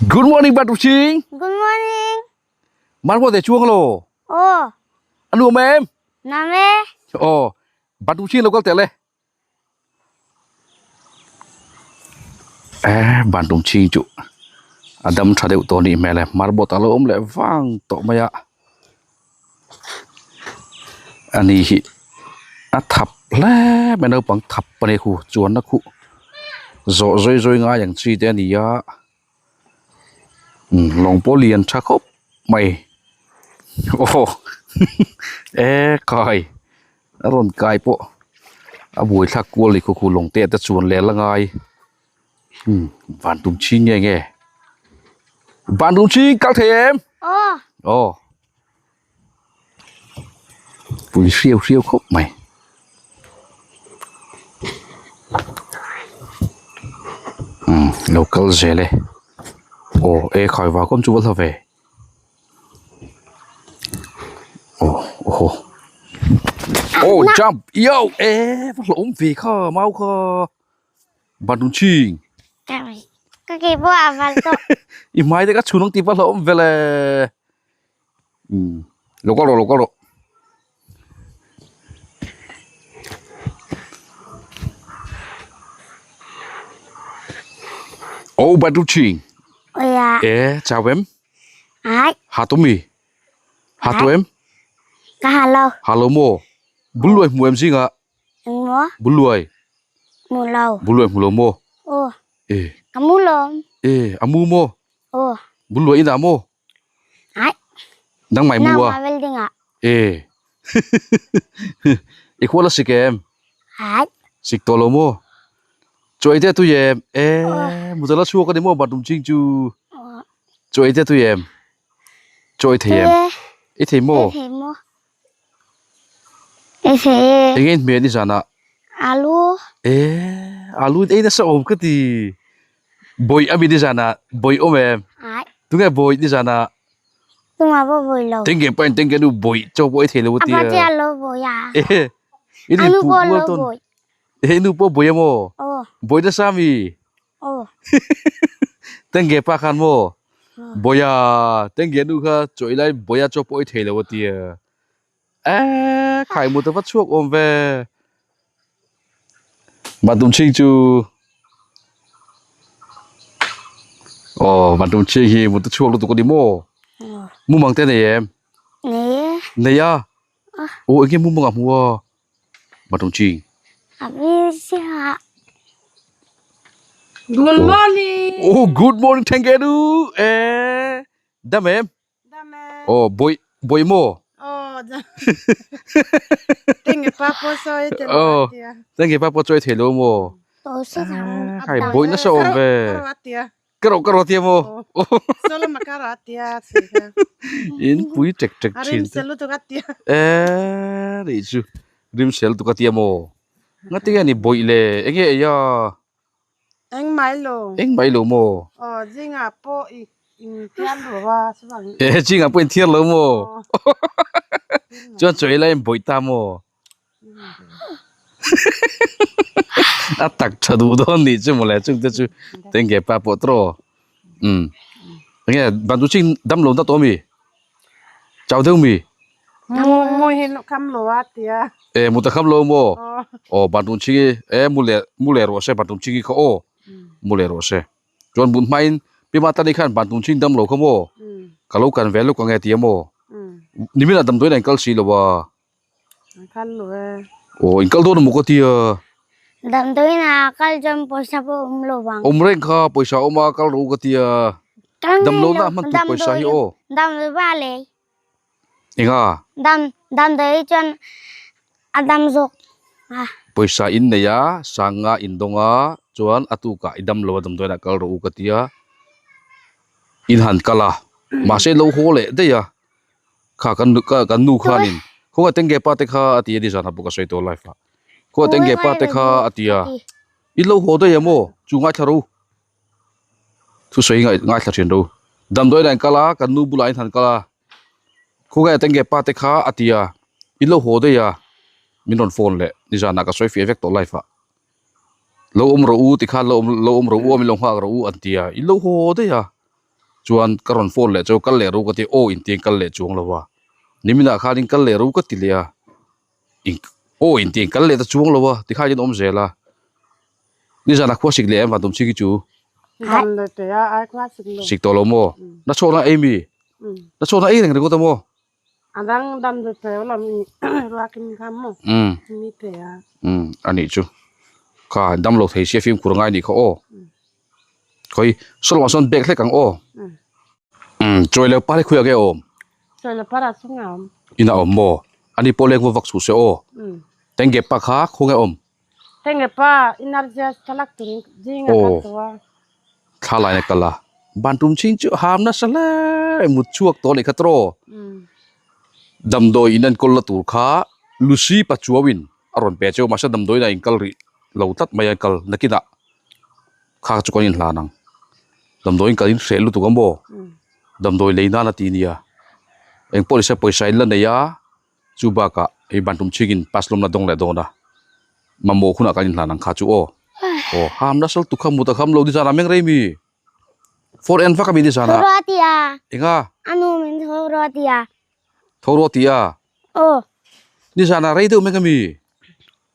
Good morning Batu Ching. Good morning. Mar bo te chuang lo. Oh. Anu mem. Name. Oh, Batu Ching lo kal te le. Eh, Bandung Ching chu adam tha deuh tawh nih hmel e marbot alo awm leh vang tawh mai a ani hi a thap hle mai naupang thap a ni khu chuanna khuh zawh zawi zawi ngai ang chi te a ni a umm lawng pawh lian tha khawp mai aw e kai a rawn kai pawh a buaithlak kual ni khu khu lawng te te chuan leh la ngai umm van tum chhing nge nge van tum chhing kal thei em aw. Pui hriau hriau khawp mai. Umm lo kal zel e aw e khai va kawm chu va hla ve aw aw aw jump yo e va hlauhawm ve kha mau kha ban ching. Ka ke pawh a val tawh. I hmai te ka chhun ang tih va hlauhawm ve le. Umm lo kal rawh lo kal rawh. Oh batu ching. Oya. E chào em. Ai. Hà tu mi. Hà tu em. Ka hà lo. Hà lo mo. Bul luai hmu em zinga. Eng mo. Bul luai. Mu lo. Bul luai hmu lo mo. Oh. E. Ka mu lo. E amu mo. Oh. Bul luai ina mo. Ai. Nang mai mu a. Nang building a. E. I khua la sik em? Ai. Sik to lo mo. Chuai te tu em? E, mu la chhuak ani mo bathroom ching chu. Chuai te tu em? Chuai thei em? I thei mo? I thei mo. I thei. Enge in hmeh ni zana? Alu. E, alu in ei nasa awm ka ti. Bawih ami nizanah bawih awm em? Ai. Tunge bawih nizanah? Tunga pawh bawih lo. Tengge pahin tengge nu bawih chaw pawh ei thei lo a tia. Apa tia lo bawih a. Eh. In Anu puh pawh kual lo tawn. bawih. Eh nu pawh bawih amaw? Aw. Bawih nasa mi? Aw. Tengge pa khan maw? Bawih a tengge nu kha chaw ei lai bawih a chaw pawh ei thei lo a tia. Eh khai mu ta va chhuak awm ve. Batum chhing chu Aw batum chhing hi mu ta chhuak lutuk a ni maw? Mumang te nei em? Nei. Nei a? Aw eng nge mumang a hmu a? Batum chhing. A vi chiah. Good morning. Oh good morning thank you. Eh dam em? Aw bawih bawih maw? Aw Tenge pa pawh sawi thei lo Aw a tia. Tenge pa pawh sawi thei lo maw? Khai bawih nasa awm ve. Ka rawh a tia. Ka rawh ka rawh a tia maw? Saw lama ka rawh a tia sawi kha. In pui tek tek A thin rim te. sel lutuk a tia. Eee nih chu rim sel lutuk a tia maw? Ngatinge ni bawih le enge ei a? Eng mai lo. Eng mai lo maw? Aw, zingah pawh i inthiar lo a, chuvang. Eh, zingah pawh inthiar lo maw? Chuan chaw ei laiin bawih ta maw? A tak tha duh dawn nih chu mawle chungte chu tengge pa pawh tawh. Umm. Enge bantu ching dam lo na tawh ami? Chau deuh mi? Mu mu hi kham lo a tia. E mu ta kham lo maw? Aw bantum ching hi e mu leh mu leh rawh se bantum ching hi kha aw mu leh rawh se. Chuan bun hmain pi Matani khan bantum ching dam lo kha maw? Ka lo kan ve luk ang e tia maw? Nimin ah damdawiin a inkal si lo a. An kal lo e. Aw inkal dawn emaw ka tia. Damdawiin ah kal chuan pawisa pawh awm lo vang. Awm reng kha pawisa awm a kal rawh u ka tia. Damlo na hman tur pawisa hi aw. Damdawi va lei. Enga? Dam damdawi chuan a dam zawk a. Pawisa in nei a, sanga in dawng a, chuan a tukah i dam lo a damdawiin ah kal rawh u ka tia. In han kal a, mahse lo haw leh daih a. Kha kan ka kan nu khanin khawngaih tengge pa te kha a ti a ni zan ah pawh ka sawi tawh live ah. Khawngaih tengge pa te kha a ti a, in lo haw daih a maw? Chu ngaithla rawh u. Thusawi hi ngaithla thin ro. Damdawi lah in kal a, kan nu bulah in han kal a. Khawngaih a tengge pa te kha a ti a, in lo haw daih a, min rawn phone leh nizanah ka sawi fiah vek tawh live ah. Lo awm rawh u tikhan lo awm lo awm rawh u a min lo nghak rawh u an ti a, in lo haw daih a. Chuan ka rawn phone leh chu kal leh ru ka ti aw inti in kal leh chuang lo a. Niminah khanin kal leh ru ka ti leh a. In aw inti in kal leh ta chuang lo a tikhain in awm zel a. Nizanah khua sik leh em van tum ching hi chu. Dam leh teh a ai khua sik lo. Sik tawh lo maw? Na chhawkna ei mi? Na chhawkna ei reng ringawt a maw? A dang dam leh teh lam i ruakin kha maw? Mi teh a. Umm a nih chu. Kha dam lo thei sia fimkhur ngai nih kha aw. Khawi sawlawmah sawn bag hlek ang aw. Umm chawi leh par hi khawiah nge a awm? Chawi leh par ah chhungah a awm. Inah a awm maw? Ani pawh leng vaw vak chhuh se aw. Tengge pa kha khawnge a awm? Tengge pa inarjia thlalak turin zinga kal tawh a. Thla laina kal a. Ban tum chhing chu ham nasa hle mut chhuak tawh anih kha tawh. Damdawi in enkawl la tur kha Lucy Pachuau-in a rawn pe cheu mahse damdawiin a inkal rih lo tlat mai a kal nakinah kha chu kan inhlan ang. Damdawiin kan inhreh lutuk a maw? Damdawi lei nan a ti nia. Engpawh nise pawisa in la nei a. Chu bakah hei bantum chhingin pass lawmna dawng leh dawn a, mamawh hunah kan inhlan ang kha chu aw. Aw, ham nasal tuk kha mut a kham lo nizan ah meng rei mi. Phone en vak a mi nizan ah. Tho rawh ti a. Enga? A nu min tho rawh ti a. Tho rawh ti a? Aw. Nizan ah rei deuh meng a mi?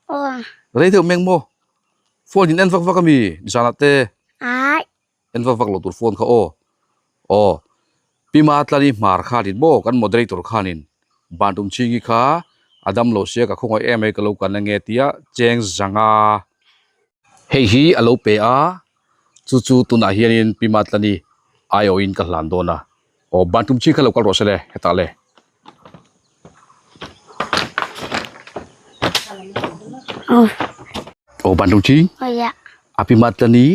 Aw. Rei deuh meng maw? Phone in en vak vak a mi nizan ah te? Ai. En vak vak lo tur phone kha aw. Aw. Pi Matlani hmar khanin maw kan moderator khanin Bantum Chhingi kha a dam lo sia ka khawngaih em mai ka lo kan ange tia cheng zanga. Hei hi a lo pe a, chu chu tunah hianin Pi Matlani aiawhin ka hlan dawn a. Aw Bantum Chhingi kha lo kal rawh se le hetah le. Aw Bantum Chhing. A Pi Matlani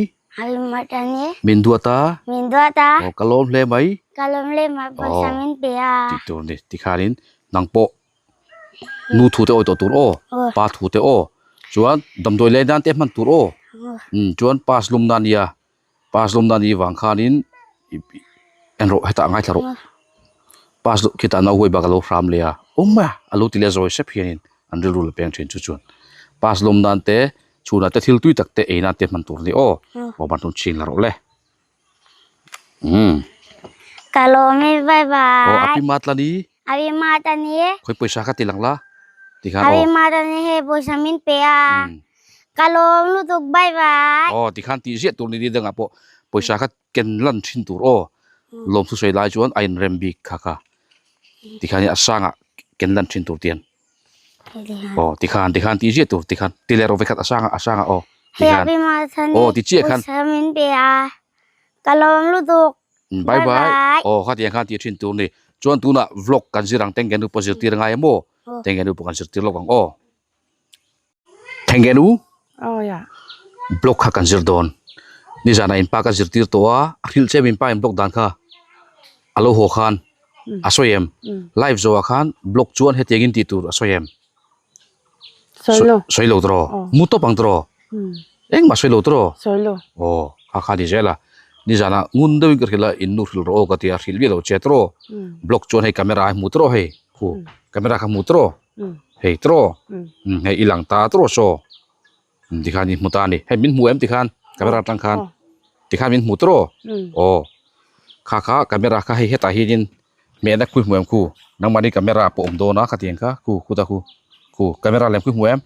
Min duat a. Min duat a. Aw ka lawm hle mai. Ka lawm hle mai pawisa min pe a. Tih tur ni tikhanin nang pawh nu thu te awi tawh tur aw. Pa thu te aw. Chuan damdawi lei nan te hman tur aw. Chuan pass lum na nia. Pass lum na ni vang khanin en rawh hetah ngaithla rawh. Pass khitah nau huai bak a lo hram leh a. Awm mai a a lo ti leh zawi sep hianin an rilru la peng thin chu chuan pass lum nan te Chhunah te thil tui tak te ei nan te hman tur a ni aw. Aw ban tum chhin la rawh le. Umm. Ka lawm e bye bye. Aw api mat la ni. Api mat a ni. Khawi pawisa kha ti lang la. Ti khan aw. Api mat a ni hei pawisa min pe a. Ka lawm lutuk bye bye. Aw ti khan tih ziah tur ni ni dangah pawh pawisa kha ken lan thin tur aw. Lawm thusawi lai chuan a inrem bik kha kha. Ti khan a sangah ken lan thin tur tian. Aw tikhan tikhan tih ziah tur tikhan ti leh rawh vekhat a sang a sang a aw tikhan aw ti chiah khan min pe a ka lawm lutuk bye bye aw khatiang khan tih thin tur ni chuan tunah vlog kan zir ang tengenu pawh zirtir ngai em aw tengenu pawh kan zirtir lawk ang aw tengenu blog kha kan zir dawn nizanah in pa ka zirtir tawh a a hrilh che em in pa in blog dan kha a lo haw khan a sawi em live zawhah khan blog chuan hetiang in tih tur a sawi em sawi lo sawi lo tawh mu tawp ang tawh engmah sawi lo tawh sawi lo aw kha kha ni zel a nizanah ngun deuhin ka hrilh a in nu hrilh rawh aw ka ti a hrilh miah lo che tawh blog chuan hei camera a hmu tawh hei khu camera kha hmu tawh hei tawh hei i lang ta tawh saw Tikhan i hmu ta a ni. Hei min hmu em tikhan camera atang khan tikhan min hmu tawh aw kha kha camera kha hei hetah hianin hmehna khu i hmu em khu nangmahni camera pawh awm dawn a khatiang kha khu khuta khu khu camera lem khu i hmu em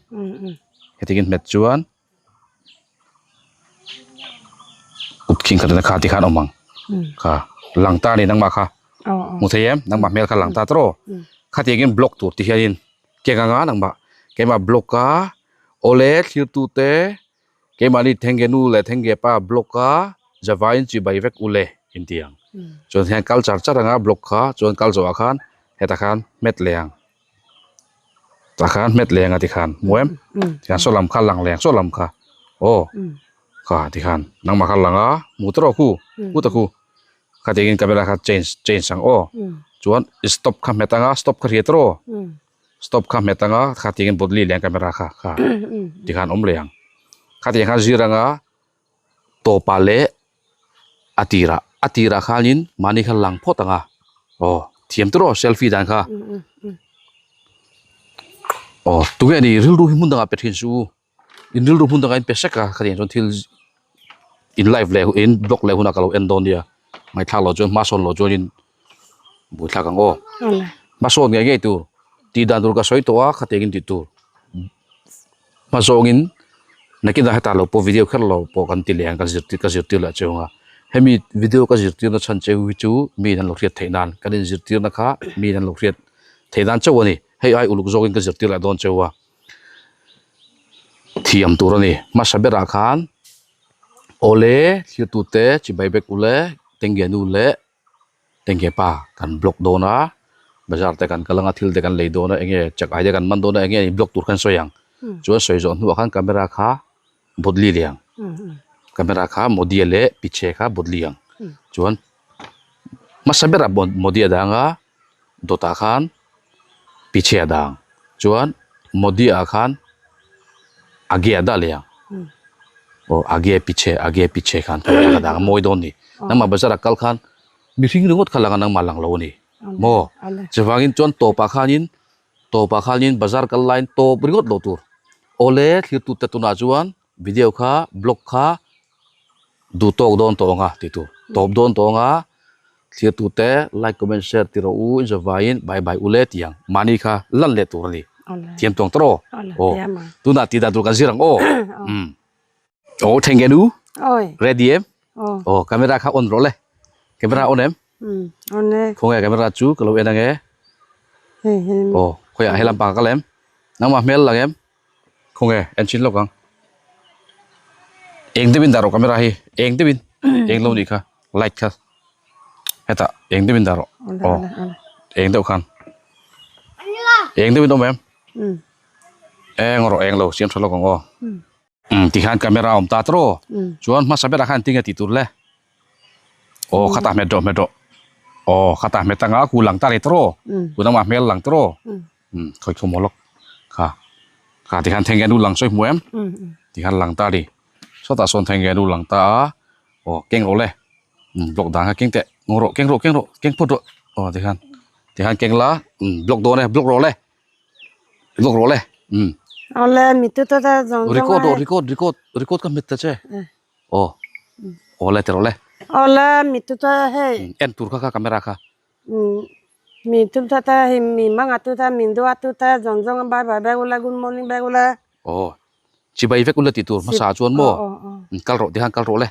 hetiangin hmet chuan kut khing khat kha tikhan awm ang kha lang ta a ni nangmah kha hmu thei em nangmah hmel kha lang ta tawh khatiangin block tur ti hianin keng anga nangmah keimah block a. Awle thlirtute keimahni Thengenu leh Thengepa block a Java-in chi bai vek ule inti ang. Chuan hian kal char char anga block kha chuan kal zawhah khan hetah khan hmet leh ang. Tah khan hmet leh ang a tikhan hmu em? Tikhan saw lam kha lang leh ang saw lam kha aw kha tikhan nangmah kha lang a hmu ta rawh khu khu ta khu khatiangin camera kha change change ang aw chuan stop kha hmet anga stop kha hriat rawh. Stop kha hmet anga kha tiangin botli leh ang camera kha kha tikhan awm leh ang khatiang khan zir anga tawpah leh a tirah a tirah khanin mahni kha lang phawt anga aw thiam tawh rawh selfie dan kha aw tunge ni rilru hi hmun dangah pe thin suh u in rilru hmun dangah in pe sek a khatiang chuan thil in live leh in block leh hunah ka lo en dawn nia. Ngaihthlak loh chuan hma sawn loh chuanin buaithlak ang aw. Hma sawn ngei ngei tur tih dan tur ka sawi tawh a khatiangin tih tur hma zawngin nakinah hetah lo pawh video kher lo pawh kan ti leh ang ka zirtir ka zirtir leh cheu ang a hemi video ka zirtirna chhan cheu hi chu miin an lo hriat theih nan kan inzirtirna kha miin an lo hriat theih nan chauh a ni hei ai uluk zawkin ka zirtir leh dawn cheu a thiam tur a ni hmasa berah khan. Awle thirtute chibai bek ule tengge nu leh tengge pa kan block dawn a bazar te kan kal anga thil te kan lei dawn a enge chak ai te kan man dawn a enge block tur khan sawi ang chuan sawi zawh hnuah khan camera kha bawtli leh ang camera kha modia leh piche kha bawtli ang chuan hmasa berah modia dang a dawtah khan piche a dang chuan modi ah khan age a dah leh ang aw age piche age piche khan a dang a mawi dawn a ni nangmah bazar ah kal khan mihring ringawt kha lang a nangmah lang lo a ni maw chuvangin chuan tawpah khanin tawpah khanin bazar kal laiin tawp ringawt lo tur awle thlir tute tunah chuan video kha blog kha duh tawk dawn tawh ang a tih tur tawp dawn tawh ang a thlir tute like comment share ti rawh u in zavaiin bye bye ule tih ang mahni kha lan leh tur a ni thiam tawng tawh aw tunah tih dan tur kan zir ang aw umm aw thleng nu ready em aw camera kha on rawh le camera on em khawnge camera chu ka lo en ang e aw khawiah he lampang ka kal em nangmah hmel lang em. Khawnge en chin lawk ang. Eng deuhin dah rawh camera hi eng deuhin eng lo nih kha light kha hetah eng deuhin dah rawh aw eng deuh khan eng deuhin awm em eng rawh eng lo siam tha lawk ang aw tikhan camera awm ta tawh chuan hmasa berah khan tinge tih tur le. Aw khatah hmet rawh hmet rawh aw khatah hmet anga ku lang ta rei tawh ku dangah hmel lang tawh umm khawi thu maw lawk kha kha tikhan theng hian u lang sawi hmu em tikhan lang ta a ni sawtah sawn theng hian u lang ta a aw keng rawh le umm block dan kha keng teh ngaw rawh keng rawh keng rawh keng phawt rawh aw tikhan tikhan keng la umm block dawn e block rawh le block rawh le umm Awle mi tu ta ta zawng zawng record rawh record record record ka hmet ta che. Aw aw le tiraw le. Aw le mi tu ta hei. En tur kha kha camera kha. Mi tu ta ta hei mi manga tu ta min dua tu ta zawng zawng a bye bye bek ula good morning bek ula. Aw chibai vek ula tih tur hmasa chuan maw kal rawh tikhan kal rawh le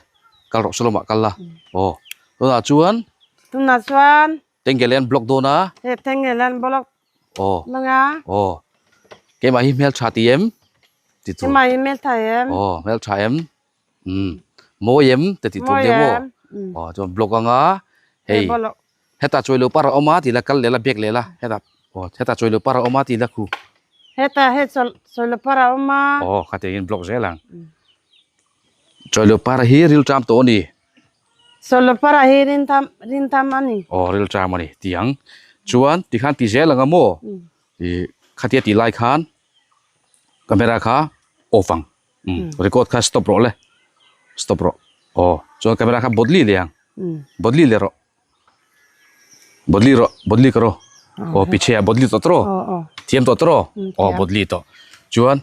kal rawh saw lamah kal la aw tunah chuan. Tunah chuan. Tengel an block dawn a. He tengel an block Aw. Dawn a. Aw keimah hi hmeltha ti em ti tur. Keimah hi hmeltha em. Aw hmeltha em. Umm mawi em te tih tur nia maw aw chuan block anga hei hetah chawi lo par a awm a tih la kal leh la bag leh la hetah aw hetah chawi lo par a awm a tih la khu hetah hei chawi lo par a awm a aw khatiang in block zel ang chawi lo par hi ril ṭam tawh a ni chawi lo par ah hi rin tham rin tham a ni aw ril ṭam a ni tih ang chuan tikhan ti zel ang a maw ih khatia tih lai khan camera kha off ang. Record kha stop rawh le stop rawh aw chuan camera kha bodli leh ang bodli leh rawh bodli rawh bodli ka rawh aw piche ah bodli tawh tawh thiam tawh tawh aw bodli tawh chuan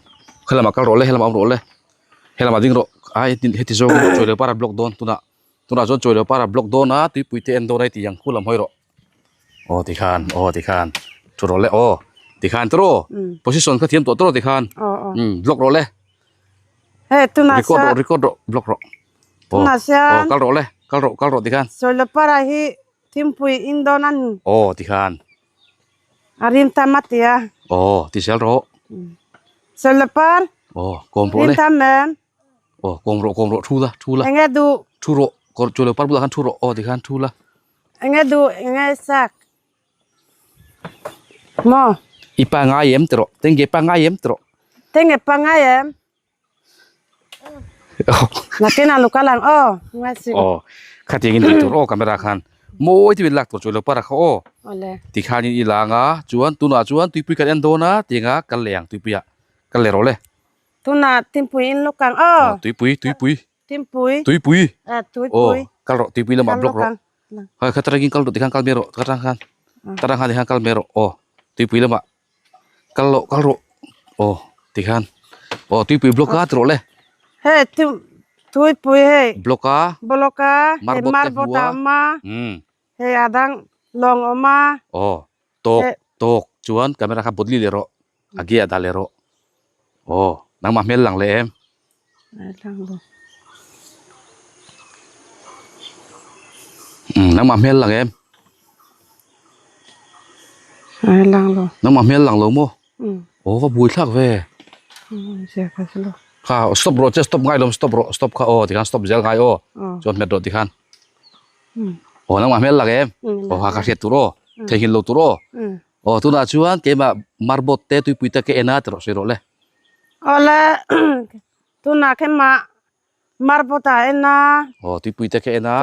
helamah kal rawh le helamah awm rawh le helamah ding rawh ai heti zawng chawi leh para block dawn tunah tunah chuan chawi leh para block dawn a tuipui te en dawn a heti ang khu lam hawi rawh. Aw tikhan aw tikhan thu rawh le aw tikhan tawh position kha thiam tawh tawh tikhan umm block rawh le hei tunah record rawh record rawh block rawh tunah hian aw kal rawh le kal rawh kal rawh tikhan Sawilapara hi thingpui in dawn a ni aw tikhan a rin tam a tia aw ti zel rawh Sawilapar aw kawm rawh le rin tam em aw kawm rawh kawm rawh thu la thu la enge duh thu rawh kawr Sawilapar bulah khan thu rawh aw tikhan thu la. Enge duh enge sak maw. I pa ngai em tawh tenge pa ngai em tawh. Tenge pa ngai em. Nakin a lukal ang aw ngai si. Aw khatiang in tih tur aw camera khan mawi deuhin lak tur chu lo para kha aw. Awle. Tikhan in i lang a chuan tunah chuan tuipui kan en dawn a tianga kal leh ang tuipuiah kal leh rawh le. Tunah tuipui in luk ang aw. Tuipui tuipui. Timpui. Tuipui. Eh, tuipui. Oh, kal rawh, tuipui lamah block rawh. Hai, kha tarangin kal rawh, tikhan kal mai rawh, ka tang khan. Tarang khan tikhan kal mai rawh. Oh, tuipui lamah kal loh, kal rawh. Oh, tikhan. Oh, tuipui block a ti rawh le. He, tim. Tuipui hei. Block a. Block a. Hei Marbot te marbot hmu a a. awm a. Umm. Hei a dang lawng awm a. Aw. Tawk tawk chuan camera kha bawtli leh rawh. A gear dah leh rawh. Aw. Nangmah hmel lang leh em? Umm nangmah hmel lang em? Nangmah hmel lang lo maw? Aw va bui thlak ve. Kha stop rawh che stop ngai lo stop rawh stop kha aw tikhan stop zel ngai aw chuan hmet rawh tikhan. Aw nangmah hmel lang em? Aw kha ka hriat tur aw theihnghilh lo tur aw. Aw tunah chuan keimah marbot te tuipui te ka en a ti rawh sawi rawh le. Awle tunah keimah marbot ah en a. Aw tuipui te ka en a.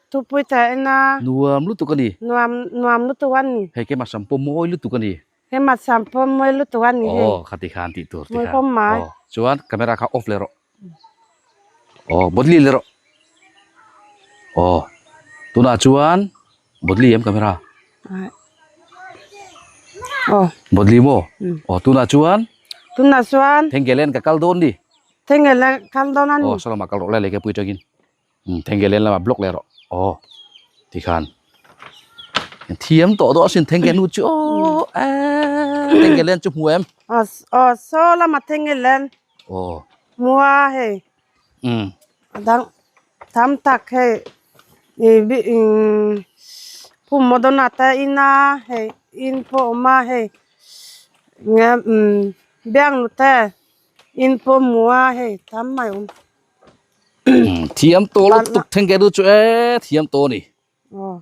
Tuipui te en a. Nuam lutuk a ni. Nuam nuam lutuk a ni. Hei keimah sam pawh mawi lutuk a ni. Keimah sam pawh mawi lutuk a ni hei. Aw khati khan tih tur ti khan. Mawi pawh mai. Aw chuan camera kha off leh rawh. Aw bawtli leh rawh. Aw tunah chuan bawtli em camera. Aw. Bawtli maw? Aw tunah chuan. Tunah chuan. Thengelen ka kal dawn ni. Thengelen kal dawn a ni. Aw saw lamah kal rawh le lehkha pui tangin. Thengelen lamah block leh rawh. Aw tikhan thiam tawh dawn asin thengelen nu chu aw thengelen chu hmu em? Aw aw saw lamah thengelen. Aw. Mua hei. Umm. A dang tam tak hei ih bi imm pu modona te in a hei in pawh a awm a hei nge umm biangnu te in pawh mua hei tam mai a awm. Thiam tawh lutuk thengenu chu e thiam tawh a ni. Aw.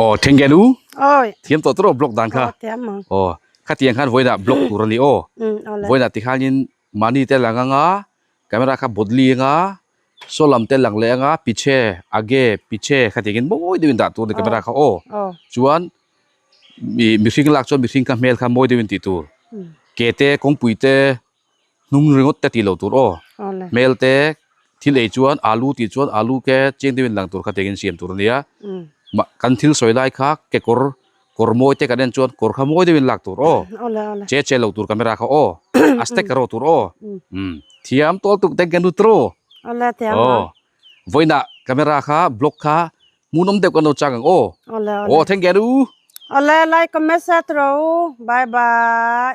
Aw thengenu. Oi. Thiam tawh tawh block dan kha. Aw thiam ang. Aw khatiang khan vawiinah block tur a ni aw. Vawiinah tikhanin mahni te lang anga camera kha bawtli anga saw lam te lang leh anga piche age piche khatiangin mawi deuhin dah tur a ni camera kha aw. Chuan ih mihring lak chuan mihring kha hmel kha mawi deuhin tih tur. Ke te kawngpui te hnung ringawt te tih loh tur aw hmel te thil ei chuan alu tih chuan alu ke chiang deuhin lang tur kha tiangin siam tur a nia mah kan thil sawi lai kha kekawr kawr mawi te kan en chuan kawr kha mawi deuhin lak tur aw che che loh tur camera kha aw a stack erawh tur aw umm thiam tawl tuk te kan lut ru aw vawiinah camera kha block kha hmuhnawm deuh kan lo chang ang aw aw thank you Awle like comment share tawh u bye bye.